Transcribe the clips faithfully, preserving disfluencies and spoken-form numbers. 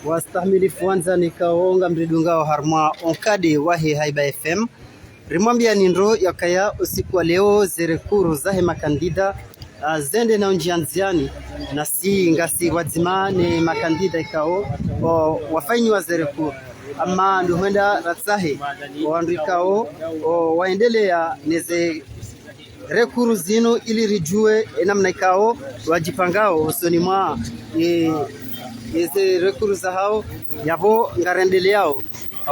Wastahimilifu wandzani ikao ngamridungao harumwa onkadi wahe Haiba F M. Rimwambiani ndro yakaya usiku wa leo ze recours zahe makandida, ah, zende na undjia ndziani, nasi ngasi pvwadzima ne makandida ikao, o, wafanyiwa ze recours. Ama ndo hwenda ratsahe, wandru ikao, o, waendelea neze recours zinu ili ridjue enamna ikao wadjipangao usoni mwa, e, eze recours zahao yapvo ngarendeleao.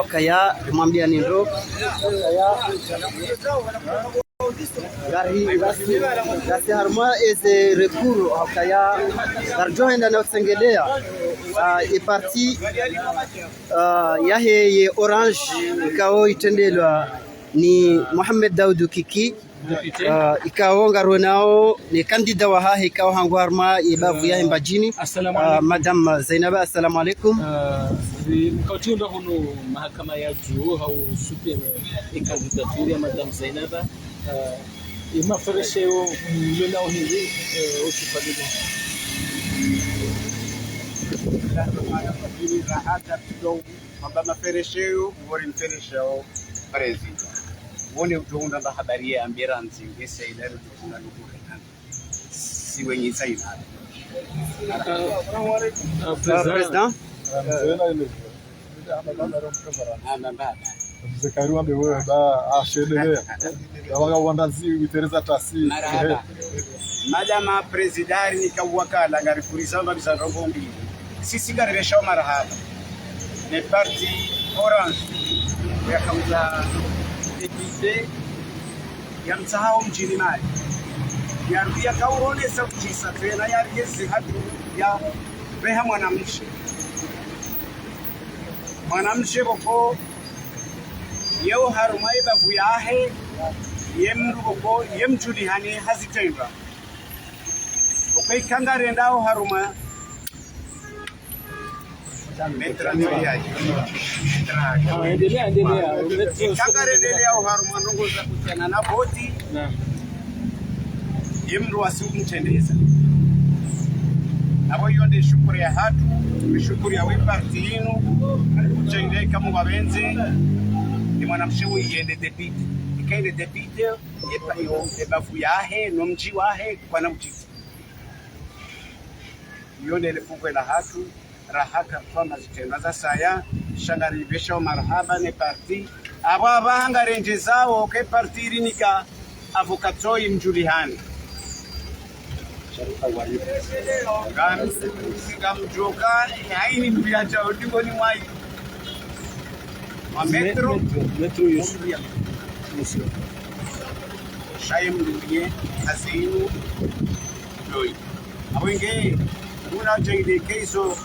Ukaya rimwambiani ndro. Ngari, ngasi, ngasi harumwa eze recours, ukaya ngaridjo henda na utsengelea, ah, e parti, ah, yahe ye Orange ikao itrendelwa ni Mohamed Daoudou Kiki. Ah, ikao ngarionao ne kandida wahahe ikao hangu harumwa ye bavu yahe Mbadjini. Assalamu alaikum. Ah, Madame Zainaba, assalamu alaikum. Ah, zi-, mkao tsi ndo hunu mahakama ya juu hau super, eh, candidature ya Madame Zainaba. Ah, ye maferesheo mlionao hindri, eh, usiku wa leo? Rahata kidogo, mamba maferesheo, ngori mferesheo, Président. Wone udjo unda mba habari ya ambulance, ngese ila ndo kuna nukure. Si wenyi sa ina. Ah, ah, Président. Président. Ah, mzee na ile. Ah, mamba. Mzee Kairu ambe wewe ba, ah, shendelea. Ya waka wandazi, witereza tasi. Marahaba. Madame Président, nika wakala, ngarifurisa mba biza ndrongo mbili. Sisi ngaribeshao marahaba ne parti Orange ya kamtsaha député ya mtsaha ho mdjini Mayi. Yari yakaonesa kudjisa tsena yari yezi hatru ya pveha mwanamshe. Mwanamshe pvoko yeo harumwa ye bavu yahe, ye mndru pvoko ye mdjulihane hazitrendwa. Pvoko ikao ngarendao harumwa Maître, ah, endelea, endelea. Ikao ngarendeleao harumwa ndrongo za kuhusiana na voti. Naam. Ye mndru wasi umtrendeza. Apvo iyo nde shukuri yahatru, nde shukuri ya we parti inu, utrende ika mwa benze, ni mwanamshe uyi yende député. Ika yende député, ye pa-, yo, ye bavu yahe, no mdji wahe, kwana mdjiti. Iyo nde le fungwe lahatru, rahaka kwamba zitrendwa zasaya, sha ngaribeshao marahaba ne parti. Apvo apvaha ngarendjezao ke parti irinika avocat tsoyi mdjulihane. Ngam-, ngamdjoka, haini mbiya djao, ndiko ni mwayi. Ma Maître, Maître, Maître Youssou. Monsieur. Shaye mdunye, hazi inu, doi. Apvo nge, muna jayide keizo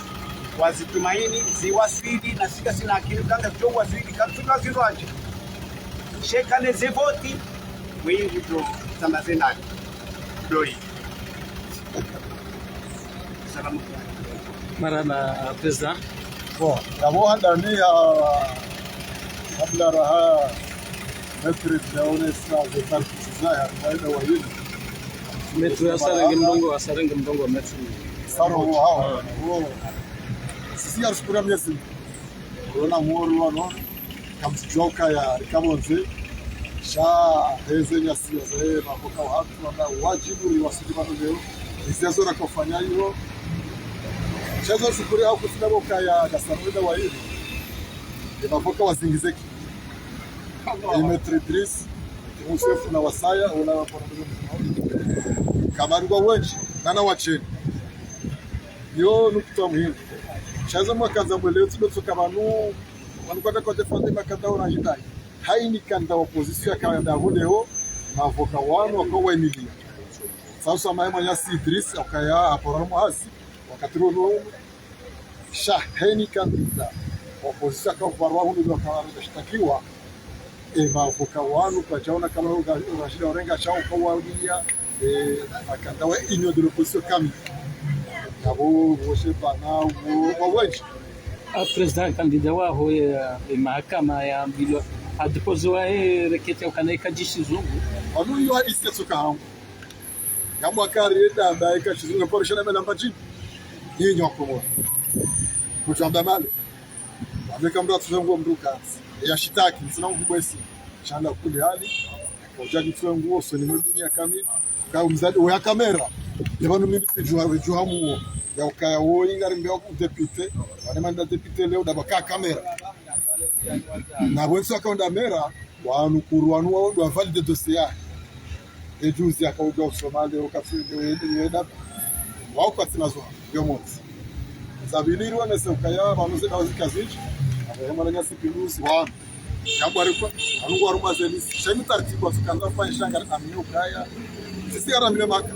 wazitumaini, ziwaswili, na sika sina akili, kanga djo waswili, katsuka zizwaje. Sheka ne ze voti, mwingi djo, zamba zenani. Doi. Salamu. Marahaba, Président. Bon, d'abord, handani ya, kabla raha, Maître Président, on est là, je parle, je suis là, il y a pas de wayini. Maître, asarenge mdrongo, asarenge mdrongo, Maître. Saro, hao. Ah. Oh. Sisi ya shukuru Mwenyezi Mungu. Corona mori wano, kamtsidjuwa ukaya rika pvondze, sha heze nyasi ya zahe mavoka wahatru, wana wadjibu riwasili pvanu leo, izi yazo rakofanya iyo. Sha zo shukuri hau kutsina pvoka ya dasarwenda wayini, ye mavoka wazingizeki. Ye Maître Idriss, Youssef na wasaya, una wapona mwenye mwenye. Kamari kwa wendji, nana wacheni. Yo nukta muhimu. Sha zo mwakandza mwelewe tsi ndo tsoka pvanu, wanu kwaka kwa défendre makandida wa hindri. Haini kandida wa opposition yakaya ndapvo leo, mavoka wanu waka waimiliya. Sasa maye mwananyasi Idriss, akaya apvo rano mwahazi, wakati rono, sha haini kandida wa opposition yaka pvarwa hunu waka shitakiwa, e mavoka wanu, kwadjaona kama uga-, ugashida urenga shao kawadia, e, makandida wa Union de l'opposition kamili. Nabo, woshe bana, wo, wa wendji. A président candidat waho, e, e, mahakama ya mbilwa, a déposé wa, e, requête ya ukana ika dji shizungu. Wanu iyo hadisi ya tsoka hangu. Ngamwa kari eda amba ika shizungu, ya paro shana mela Mbadjini. Iyo nyo Komori. Kutamba male. Wameka mndru atsuwe nguo mndru katsi. Ya shitaki, ntsina mvubwesi. Shanda kule hali. Kudja kitsuwe nguo, usoni mwe dunia kamili. Ka umzali, oya kamera. Yabanu mimi tsidjuwa, djuwa muo. Ya ukaya wo ingari mbewa ku député. Wane manda député leo, daba ka kamera. Na bwenso akaonda mera, wanu kuru wanu wa, wa valide dossier ya. Ejuzi akaudja usoma leo, katsi, leo, leo, leo, wao katsina zo, yo motsi. Zabili ri wanese ukaya, wanu zeda wazika zindji, abo hema na nyasi pilusi, wanu. Yambwa rikwa, wanu ngwa harumwa ze liste. Sha inu taratibu wa tsukandza fanya sha ngari amini ukaya. Sisi ngari amini maka.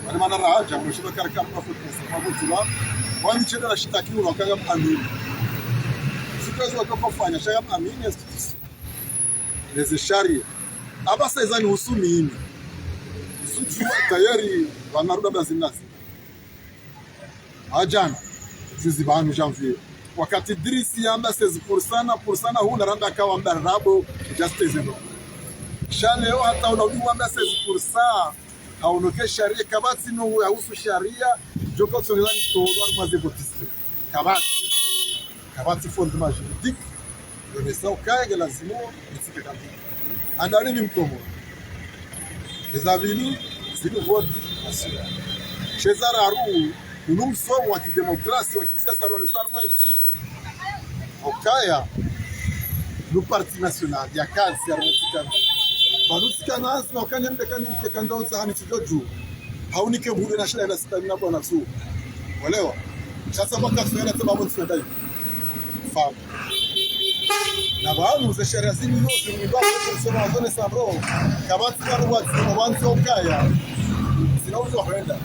Wani mana raha, mwishiba karika mwa fotu, mwa fotu wa. Wani chenda na shitaki, wanu wakanga amini. Sisi kazi watoka fanya, sha amini, leze sharia. Aba sa iza ni usumini. Sutsu tayari wa maruda ba zinazi. Adjana. Zizi banu janvier. Wakati Idrissa yamba seize pour cent na pour cent na huna randa kawamba rabo, just seize no. Sha leo hata una udi wamba seize pour cent. Haunoke sharia, kapvatsi no ya usu sharia, djoko tsongeza ni tolo, harumwa ze vote zile. Kapvatsi. Kapvatsi fondement juridique. Yo nesa ukaya nge lazimu, nitsike kambi. Andani ni mkomo. Ezabili, zili vote national. Sha eza raru, unu msomo wa kidemokrasi, wa kisiasa, no nesa harumwa entsi. Okaya, no parti national, ya kazi, ya rutsikana. Ba rutsikana, asi na ukanya mbe kani, ke kanda utsa hani tsidjo dju. Haunike mbude na shida na sita mina bwana tsu. Walewa? Sha sa baka tsu yana tsaba mutsu na dayi. Famu. Na banu ze sharia zini no, zini ndo, zini sema zone sambro. Kapvatsi kanu watsi, kapvatsi okaya. Zina uzo hwenda.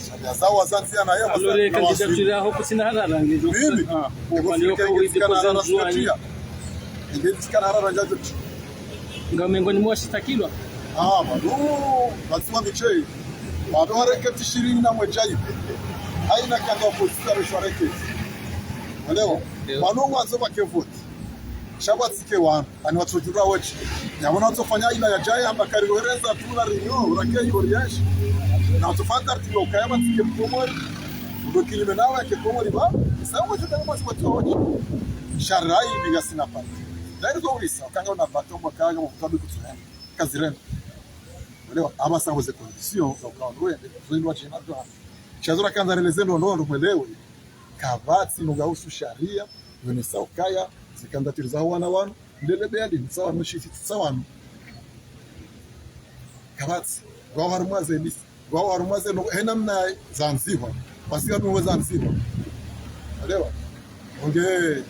Sharia zawo wazandzia na yeye. Alors, wasa-, na candidature yaho kutsina harara, ngizo. Mimi? Ah, upande wako uizi kwa za Ndzuwani. Ngizo kana harara ngizo. Nga mengoni mwa shitakilwa. Ah, bado, lazima michei. Bado harakati ishirini na moja hivi. Haina kanda opposition ya harakati. Unaelewa? Ndio. Bado mwanzo wa kevote. Sha ba tsike wanu. Ani watsodjura wetsi. Yabona watsofanya ila yadjaye hamba kari rohereza tula rinyo, rake yo riashi. Na watsofanya taratibu ukaya ba tsike mkomori. Ndo kinyume nawe yake komori ba. Sa mwa tsuta mwa tsuta wetsi. Sharia ibi ngasina pati. Dari zo urisa, ukanga una bato mwa kanga mwa kutabi kutsuhani. Kazirenda. Unaelewa? Aba sa ngoze condition, za ukao ndwende, zo indwa djina dwa. Sha zo rakandza releze ndo ndo ndo mwelewe. Kapvatsi no ga usu sharia, yo nesa ukaya, ze candidature za wana wanu, ndele beli, tsa wanu shisi, tsa wanu. Kapvatsi, ngwa harumwa ze liste, ngwa harumwa ze no, hena mna zandzihwa, basi kanu zandzihwa. Unaelewa? Onge,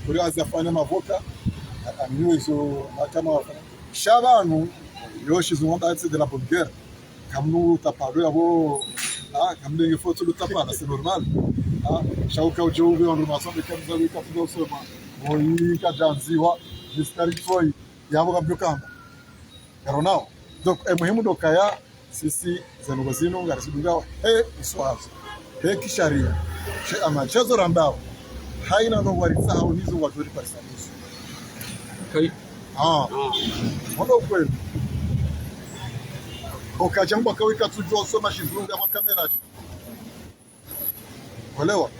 kuri azi afanya mavoka, a-, aminiwe izo, akama wafanya. Sha banu, yo shizu wamba, c'est de la bonne guerre. Kamnu tapalo yabo, ah, kamdenge foto lu tapala, c'est normal. Ah, sha uka udjo uve wandru masombe kamza wika tuga usoma. Moyi kadjandziwa, mistari foi, yabo kamdjo kamba. Karo nao. Donc, e muhimu ndo kaya, sisi, zanu bazinu, ngari zidunga, he, uswazo. He kisharia. She amani. She zo rambao. Haina no waritsa hau nizo wadori parisa nizo. Kai. Ah. Ah. Mwana ukweli. Okadja mbo kawika tsudjo soma shizungu ya kamera. Unaelewa?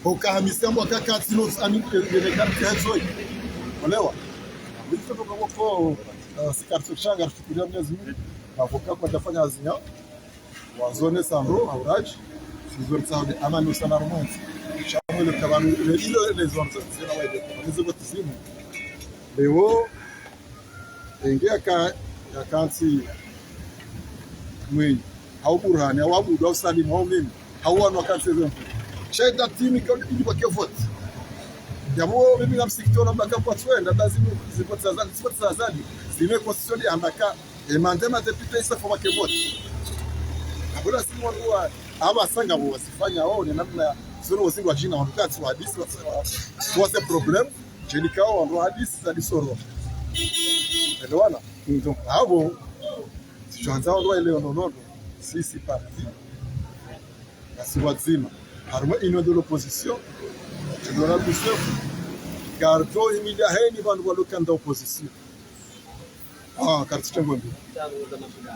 Okahamisa mbo kakatsi no ani kene kati ya zoi. Unaelewa? Mwisho toka kwa, ah, sikarto shanga tukuria Mwenyezi Mungu. Mavoka kwa tafanya hazi yao. Wazone sandro, auraji. Sizori saudi, amani usana romansi. Shamwele kabanu, le, ilo, le zonzo, zina waide. Nizo kwa tizimu. Leo, enge yaka, yakantsi Mwinyi, hau Burhani, hau Abudu, hau Salimu, hau mimi, hau wanu wakantsi ezo. Sheda timi kwa ili wake vote. Yabo mimi na msikitona mbaka kwa twenda, lazima zivote za Azali, zivote za Azali. Zime constitution ya mbaka, e mande ma député isa fo wake vote. Abula si wandru wa, aba sanga bo wasifanya wao, ni namna zuru waziri wa jina, wandru katsi wa hadisi, wa, wa, wa, wa problème. Djeni kawo wandru hadisi za disoro. Elewana? Donc, abo, si djwandza wandru waelewe nono, sisi parti, na si wadzima. Harumwa union de l'opposition, djulora kusefu, gardo imilia heni wandru walo kanda opposition. Ah, karti tengo mbi.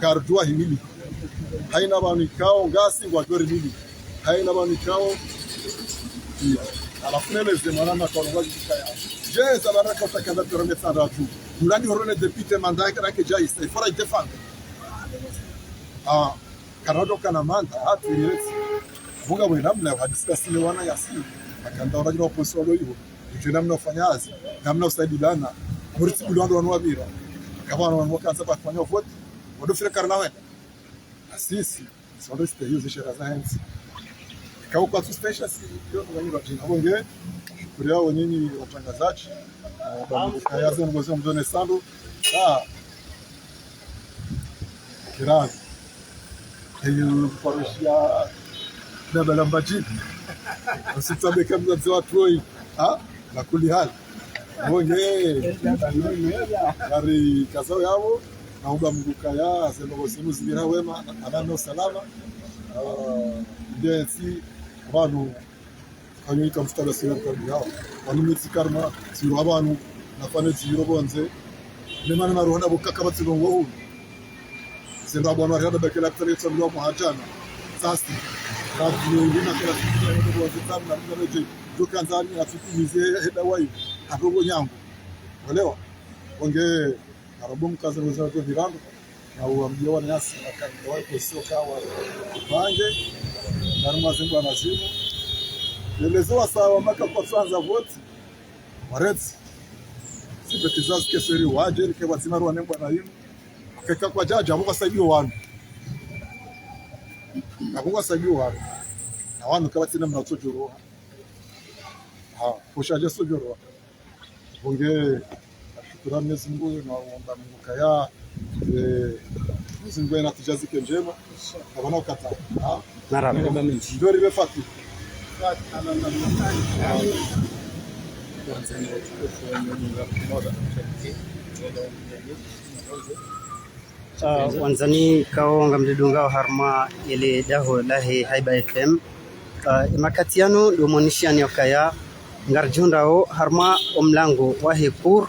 Gardo wa himili. Haina pvanu ikao ngasi ngwadjori nini. Haina pvanu ikao. Iya. Halafu nele ze mwana makao ngwadjikaya. Djeza baraka utakanda pira metsandra tu. Mulani horone député mandat yake rake djaisa. Il faut la défendre. Ah, karado kana mandat, hatu yetsi. Bunga bwe namna wa discuter ne wananyasi. Akanda ora jina opposition lo ivo. Ndjo namna ufanya hazi. Namna usaidilana. Muri tsi bulu wandru wanu wapvira. Kama wanu wanu wakanza pvwa fanya vote. Wandru file karina wenda. Na sisi, si wandru site yuzi shera za hentsi. Ikao kwatsu site sha si, yo, wani wa jina. Bonge, shukuriya wo nyinyi watangazaji. Ah, ba mkaya ze ngozi mzone sandu. Ah. Kirani. Eyo, paroshia, na balamba jini. Usitsabe kamna zewa troi. Ha? Na kuli hali. Bonge. Hari kazao yavo. Na uba Mngu kaya, ze ndrongoo zinu zipvira wema, amani na usalama. Ah, ndiye si, pvanu, kanyo ika mstari wa sira mkabi yao. Pvanu mitsi karma, siro pvanu, nafane ziro pvondze. Nemana na rohana bukaka batsi ndrongoo hunu. Sendra bwana rihada bakela kutale tsambiwa muhajana. Sasi. Kati yina kela tsambiwa muhajana. Mtana je. Duka nzani afikimize heda wayi. Adogo nyangu. Walewa. Wange. Arabo mkaze weza kwa virando. Na uambia wananyasi na kani wa kosoka wa bange. Naruma zimbo na zimu. Nelezo wa sawa maka kwatsanza vote. Waretsi. Si peti zazi keseri wadje, rike wazima ruwa nembwa na yinu. Keka kwadjadja, abo kwasaidiwa wanu. Abo kwasaidiwa wanu. Na wanu kabatsina mna tsodjoroha. Ha, kusha dja tsodjoroha. Bonge, shukura Mwenyezi Mungu, na uomba Mungu kaya, eh, Mwenyezi Mungu yena tija zike ndjema. Kabana ukata. Ha? Marahaba. Ndori be Fati. Ah, wandzani ikao ngamridungao harumwa yele daho lahe Haiba F M. Ah, emakati yanu ndo mwoneshiani ukaya ngaridjihundrao harumwa omlango wahe cour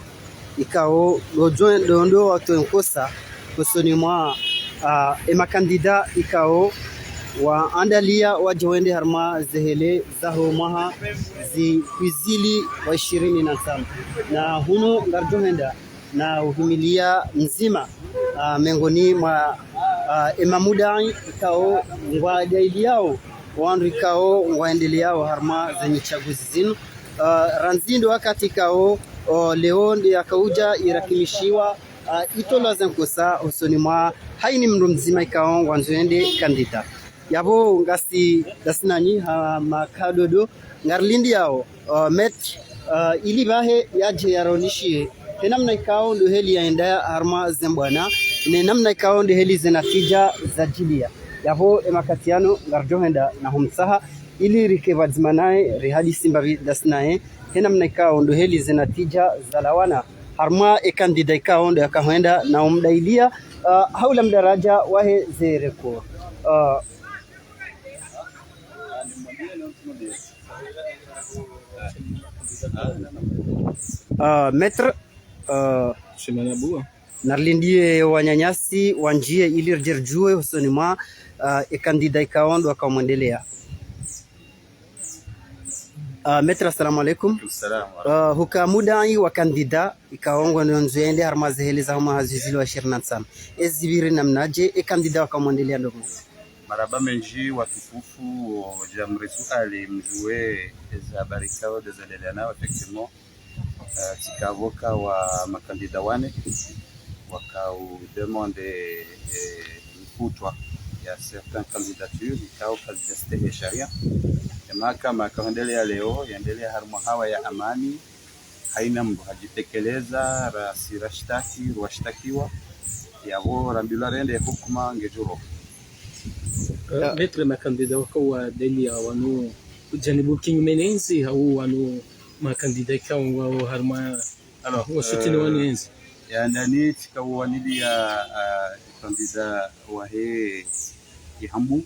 ikao ndo djo-, ndo, ndo watowe nkosa hosoni mwa, ah, emakandida ikao waandaliya wadje wende harumwa zehele zaho mwaha zikwizili wa ishirini na ntsanu. Na hunu ngaridjohenda na uhimiliya mdzima, ah, mengoni mwa, ah, emamudai ikao ngwadailiyao wandru ikao ngwaendeleyao harumwa zenyi tsaguzi zinu. Ah, randzi ndo wakati ikao, o, leo nde yakaudja irakimishiwa, ah, itolwa ze nkosa hosoni mwa haini mndru mdzima ikao ngwandzo yende kandida. Yapvo ngasi dasi nanyi ha makadodo, ngarilindiyao, uh, Maître, uh, ili pvahe yadje yaroneshiye he namna ikao ndo heli yaenda harumwa ze mbwana, ne namna ikao ndo heli ze natija zadjiliya. Yapvo emakati yanu ngaridjohenda na humtsaha, ili rike pvadzima naye, rihadisi mbapvi dasi naye, he namna ikao ndo heli ze natija zalawana harumwa ekandida ikao ndo yakahwenda na umdailiya, uh, haula mdaraja wahe ze recours. Uh, uh, Maître, uh, Shimana bua. Narilindiye wananyasi wandjiye ili ridje ridjuwe hosoni mwa, uh, ekandida ikao ndo wakamwendeleya. Ah, Maître, assalamu alaikum. Salam. Ah, huka mudai wa kandida, ikao ngwandzo yende harumwa zehele zaho mwaha zikwizili wa ishirini na ntsanu. Ezipviri namnadje, ekandida wakamwendeleya ndrongoo. Marahaba mendji watukufu, wadja mrisuali mdjuwe eza habari ikao ndezendelea nao, effectivement. Ah, tsi avocat wa makandida wane, wakao demande, eh, mfutwa ya certaines candidatures, ikao kazidja stehi sharia. Emahakama yakaendelea leo, yaendelea harumwa hawa ya amani, haina mndru hadjitekeleza, rasi rashtaki, rwashtakiwa, yapvo rambilwa rende hukuma ngedjuro. Eh, Maître, makandida wakao wadeliya wanu, janibu kinyume nentsi, hau wanu makandida ikao ngwao harumwa Alors, wasutini euh, wanu entsi. Ya ndani tsika waniliya, euh, candidat wahe Ihambu,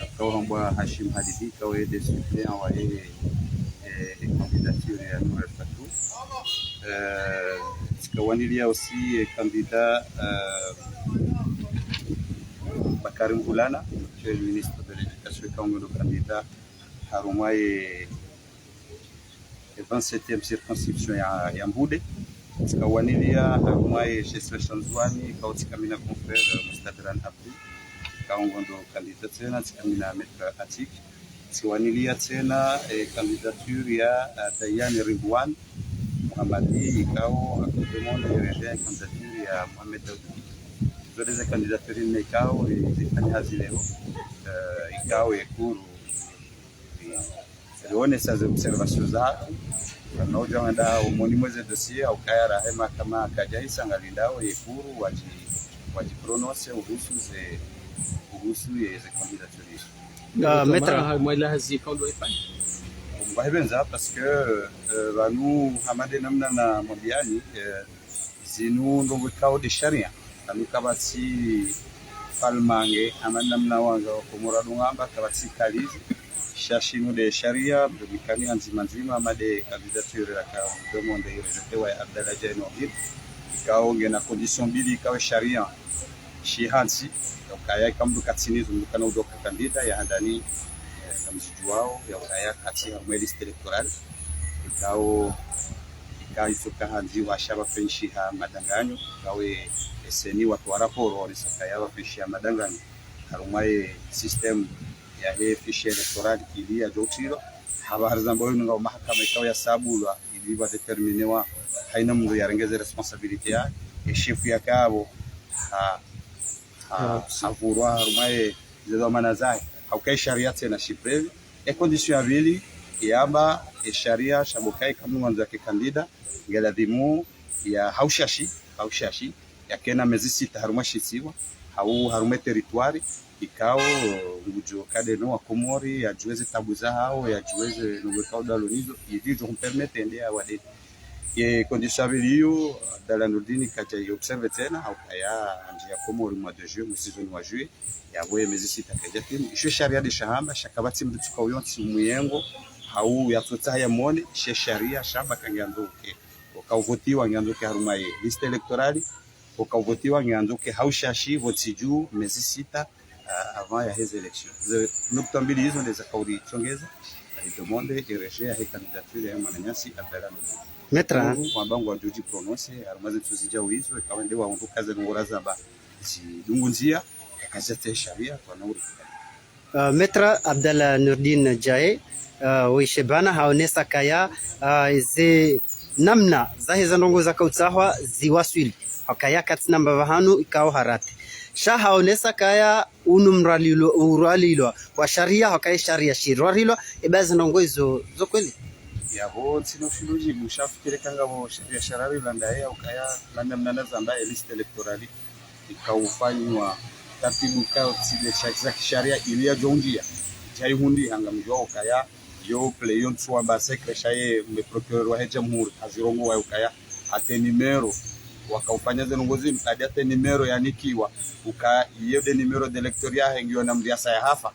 ikao hambwa Hashim Halidi, ikao ye nde suppléant wahe, eh, candidature ya Nour El Fath. Euh, tsika waniliya aussi, eh, candidat, euh, Bakari Mvulana, actuel ministre de l'Éducation, ikao ngu ndo candidat harumwa ye, ye vingt-septième circonscription ya, ya Mbude. Tsika wanilia harumwa ye G C S sha Ndzuani, ikao tsika mi na confrère, euh, Mustadran Abdi, ikao ngu ndo candidat tsena, tsika mi na Maître Atik. Tsiwanilia tsena, eh, candidature ya, eh, Dayane Ridwan Mohamed, ikao haka demandé rejet candidature ya Mohamed Daoud. Zo nde ze candidature nne ikao, eh, zifanya hazi leo, eh, ikao ye kuru, eh, rionesa ze observation zahatru. Kana udja wenda omoni mwa ze dossier, hau kaya rahe mahakama kadja isa, ngalindao ye kuru wadji, wadji prononcer uhusu ze, uhusu ye ze candidature izo. Ah, Maître. Mara ha mwa ila hazi ikao ndo ifanya. Mba hipvendza, parce que, euh, pvanu hama nde namna namwambiani, euh, zinu ndrongoo ikao nde sharia. Pvanu kapvatsi falmange, hama nde namna wandza wa Komori ndo ngamba, kapvatsi kalizi. Sha shinu nde sharia, ndo mikani ha ndzima ndzima, hama nde candidature raka demandé irejetewa ya Abdallah Djae Nourdine. Ikao ngena condition mbili, ikao sharia shihantsi, ya ukaya ika mndru katsina izo, mndru kana udjoka candidat, ya handani, eh, kamzidjuwao, ya ukaya katsi harumwa ye liste électorale, ikao, ika izo kahandziwa sha pvafanyishiha madanganyo, ikao ye CENI watowa rapport waonesa ukaya pvafanyishiha madanganyo harumwa ye système yahe fichier électoral ili yadjo utrilwa. Hapvo hari zamba wunu ngwao mahakama ikao yasabulwa ili wadéterminewa haina mndru yarenge ze responsabilité yahe, ye shefu yaka pvo ha, ha, havurwa harumwa ye ze dhwamana zahe. Hauka ye sharia tsena shipvepvi. Ye condition ya pvili, yamba ye sharia sha pvo ukaya ika mndru ngwandzo yake candidat, ngeladhimu ya ha ushashi, ha ushashi, yakena mezi sita harumwa shisiwa, hau harumwa territoire ikao ngudjo kade no wa Komori, yadjuwe ze tabu zahao, yadjuwe ze ndrongoo ikao ndo walo nazo, ili idjo humpermettre yende yawadeni. Ye condition ya pvili iyo, Abdallah Nourdine kadja yi observé tsena, hau kaya handjiya Komori mois de juin, mwa saison wa juillet, yapvo ye mezi sita kayadja timu. Isho sharia nde shahamba, sha kapvatsi mndru tsuka uyontsi mwengo, hau yatsotsaha yamone, she sharia shamba ka ngeyandzo uke, oka uvotiwa ngeyandzo uke harumwa ye liste électorale, oka uvotiwa ngeyandzo uke ha ushashi, pvo ntsi dju mezi sita, ah, avant yahe ze élection. Ze nukta mbili izo nde zaka uri tsongeza, ari demandé ye rejet yahe candidature yahe mwananyasi Abdallah Nourdine. Maître. Kuru wamba ngwadjo dji prononcer, harumwa ze ntsu zidjao izo, ika wende wahundru uka ze ndrongoo razamba zidungu ndzia, kakazatse sharia, kwa nauri. Uh, Maître Abdallah Nourdine Djae, uh, weshe bana haonesa kaya, uh, ze namna zahe ze ndrongoo zaka utsahwa ziwaswili. Hukaya katsina mbapvi hanu ikao harate. Sha haonesa kaya unu mralilwa, uralilwa wa sharia, hukaya sharia shiralilwa, eba ze ndrongoo izo zo kweli. Yapvo ntsina ushindo djibu, sha fikiri eka ngapvo sharia sharalilwa ndaye, hukaya namna nazamba ye liste électorale ikao ufanywa taratibu ikao tsi nde sha-, za kisharia ili yadjo undjia. Djayi hundri hanga mdjuwa ukaya, yo pvle yo ntsu wamba secret sha ye me procureur wahe jamhuri, hazirongowa ukaya, hata numéro, waka ufanya ze ndrongoo zinu, hadi hata numéro yanikiwa, uka iyo nde numéro d'électeur yahe ngiyo na mndru yasa yahafa.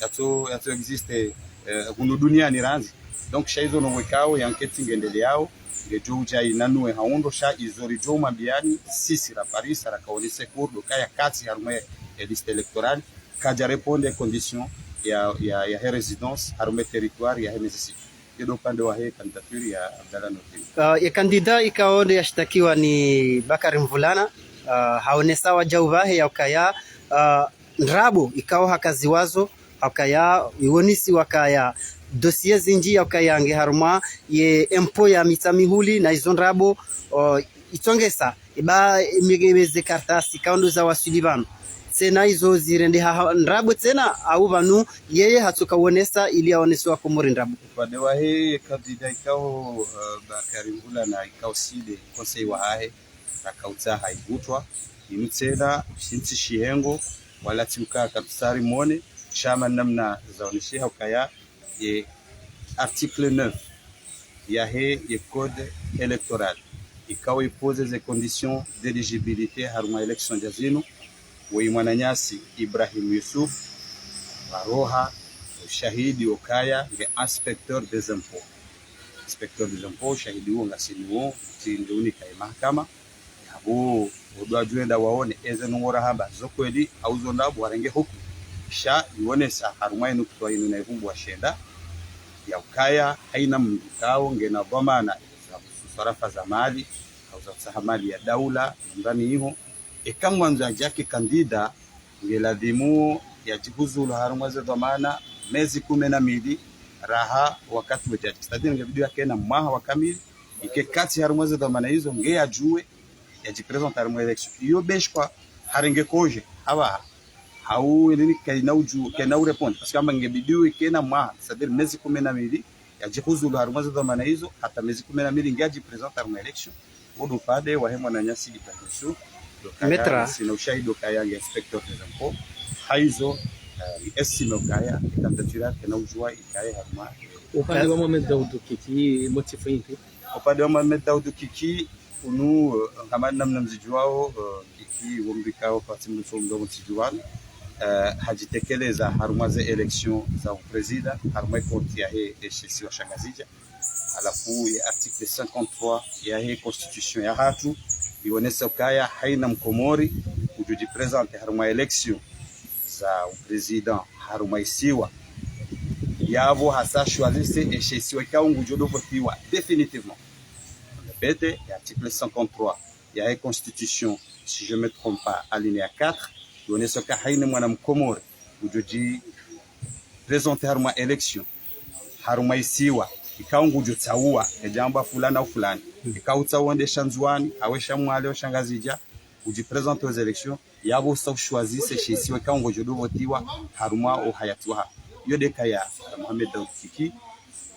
Yatso, yatso existe, eh, hunu duniani randzi. Donc, sha izo ndrongoo ikao, ye enquête ngendeleao, ngedjo udja inanuwe ha undro, sha izo ridjo mwambiani, sisi ra Paris, raka onese kuru ndo ukaya katsi harumwa ye liste électorale, kadja répondre condition ya, ya, yahe résidence, harumwa ye territoire yahe mezi sita. Iyo ndo upande wahe candidature ya Abdallah Nourdine. Uh, ye candidat ikao nde yashitakiwa ni Bakari Mvulana, uh, haonesa wadjau pvahe ya ukaya, uh, ndrabo ikao hakaziwazo, hukaya iwonisi wakaya dossier zindji ya ukaya nge harumwa ye impôt ya Mitsamihuli na izo ndrabo, uh, itsongeza, eba, mege-, ze kartasi, ikao ndo zawaswili pvanu. Tsena izo zirendeha ha-, ndrabo tsena, au pvanu, yeye hatsoka uonesa, ili aonese wa Komori ndrabo. Upande wahe candidat ikao, eh, Bakari Mvulana ikao tsi nde conseil wahahe, raka utsaha ivutwa, inu tsena, shintsi shihengo, wala tsi uka katsari mone, sha hama namna zaonesheha ukaya, ye article neuf yahe ye code électoral, ikao ipose ze conditions d'éligibilité harumwa élection dja zinu, woyi mwananyasi Ibrahim Youssouf, waroha ushahidi ukaya nge inspecteur des impôts. Inspecteur des impôts, ushahidi uwo ngasinawo, tsi nde unika ye mahakama, Wo, wo ndo wadjo enda waone eze ndrongoo rahamba zo kweli, au zo ndrabo, warenge hukumu. Sha, iwonesa harumwa inu kutwa inu na ivumbu wa shenda, ya ukaya, haina mndru ikao ngena dhwamana za swarafa za mali, au za utsaha mali ya daula, ndani iho, eka ngwandzo yadje yake kandida, nge ladhimu yadjihuzulu harumwa ze dhwamana mezi kume na mili raha wakati wa djadji. C'est-à-dire nge bidi yake na mwaha wa kamili, ike kati harumwa ze dhwamana izo, nge yadjuwe, yadjiprésente harumwa élection. Iyo beshkwa harenge congé, haba, hau, nini, kaina udju, kaina urépondre. Parce que amba nge bidi yake na mwaha, c'est-à-dire mezi kume na mili, yadjihuzulu harumwa ze dhwamana izo, hata mezi kume na mili nge yadjiprésente harumwa élection. Wo ndo upande wahe mwananyasi Ita Ndosu, ndo ukaya, Maître, ngasina ushahidi ukaya nge inspecteur des impôts. Haizo, eh, ni estimé ukaya, candidature yake na udjuwa ikaye harumwa. Upande wa Mohamed Daoud Kiki, motif ipi? Upande wa Mohamed Daoud Kiki, unu, eh, kama namna mzidjuwao, eh, Kiki, wo mndru ikao, parti mndru so mndru mzidjuwao, eh, hadjitekeleza harumwa ze élection za uprezida, harumwa ikorti yahe, eh, she isiwa sha Ngazidja. Halafu ye article cinquante-trois yahe constitution yahatru, iwonesa ukaya haina mkomori udjo djiprésente harumwa élection za uprezida harumwa isiwa, yapvo hasa choisisse eshe isiwa ikao ngudjo ndo votiwa définitivement. Répète, ye article cinquante-trois yahe constitution, si je me trompe pas, alinéa quatre, iwonesa ukaya haina mwana mkomori udjo djiprésente harumwa élection harumwa isiwa ikao ngudjo tsauwa, edjamba fulani au fulani, ikao utsauwa ende sha Ndzuwani, awe sha Mwali, awe sha Ngazidja, udjiprésente aux élections, yapvo usa uchoisisse she isiwa ikao ngodjo ndo votiwa harumwa o uhayati wahaho. Iyo nde kaya Mohamed Daoud Kiki,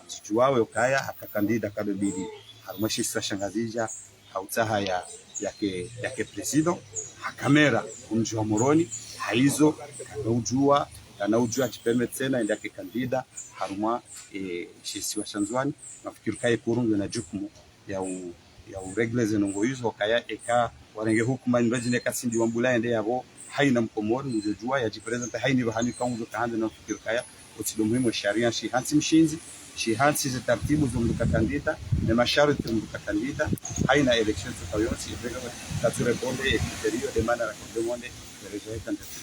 mzidjuwawe ukaya haka kandida kadobili harumwa she isiwa sha Ngazidja, ha utsaha ya, yake, yake président, haka mera omdji wa Moroni, haizo, kana udjuwa, kana udjuwa yadjipermettre tsena ende yake kandida harumwa, eh, she isiwa sha Ndzuwani. Nafikiri ukaya ikuru ngiyo na jukumu ya u, ya urégler ze ndrongoo izo, ukaya eka warenge hukumu ni badjine kasindi wambula ende yapvo, haina mkomori ngudjo djuwa yadjiprésente, haina pvahanu ikao ngudjo kahandza. Nafikiri ukaya otsi ndo muhimu, sharia shihantsi mshindzi, shihantsi ze taratibu zo mndru ka kandida, ne masharti mndru ka kandida, haina élection tsoka yontsi, katsu répondre ye critère yo, nde mana raka demandé, ye réseau ye candidature.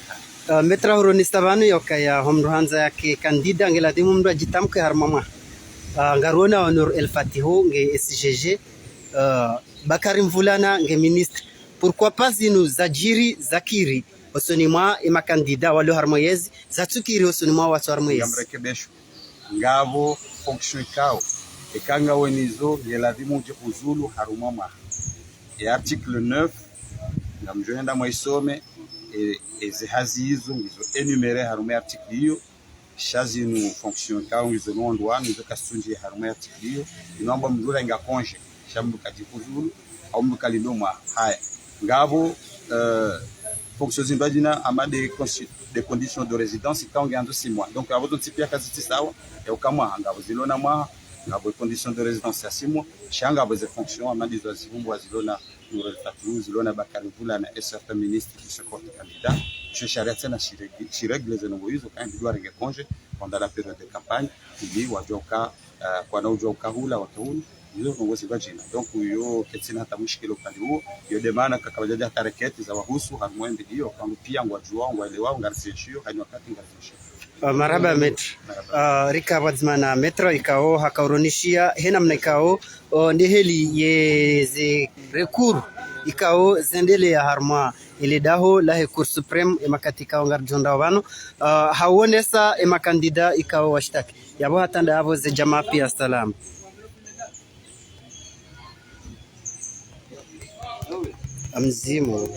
Ah, Maître, huronesa pvanu ya ukaya ho mndru handza yake kandida nge ladhimu mndru yadjitamke harumwa mwaha. Ah, ngaruona Honoré El Fatihu nge S G G, ah, Bakari Mvulana nge ministre. Pourquoi pas zinu zadjiri zakiri hosoni mwa ye makandida walio harumwa yezi, zatsukiri hosoni mwa watso harumwa yezi? Ngamrekebesho. Ngapvo fonction ikao, eka ngawe nizo, nge ladhimu udjihuzulu harumwa mwaha. Ye article neuf, ngamdjo henda mwaisome, e, eze hazi izo ngizo énuméré harumwa ye article iyo, sha zinu fonction ikao ngizo nondwa, ngizo kazitsundji harumwa ye article iyo, inu amba mndru urenga congé, sha mndru kadjihuzulu, au mndru kalindo mwaha. Haya. Ngapvo, eh, fonction zindru adjina ama des consti-, des conditions de résidence, ikao ngiandzo six mois. Donc, ngapvo zontsi pia kazitsi sawa, ya uka mwaha, ngapvo zilo na mwaha, ngapvo condition de résidence ya six mois, sha ngapvo ze fonction ama ndizo zihumbwa zilo na Nour El Fath, zilo na Bakari Mvulana, na certains ministres qui se portent candidats. She sharia tsena shirégl-, shirégler ze ndrongoo izo, quand même, ndo warenge congé pendant la période de campagne, ili wadjuwe uka, eh, kwana udjuwa uka hula, waka hunu, izo ndrongoo zindru adjina. Donc, iyo kaitsina hata mushkila upande uwo, iyo nde mana kaka wadjadja hata requête za wahusu, harumwa ye mbidi iyo, kwangu pia ngwadjuwa, ngwaelewa, ngarizishio, haina wakati ngarizishio. Ah, marahaba, Maître. Marahaba. Ah, rika pvwadzima na Maître, ikao haka uronesa he namna ikao, oh, nde heli yeze recours ikao zendelea harumwa yele daho lahe Cour suprême, ye makati ikao ngaridjo ndao pvanu. Ah, hawonesa ye makandida ikao washitaki. Yapvo hata ndapvo ze djamaa pia salama. Amzimu.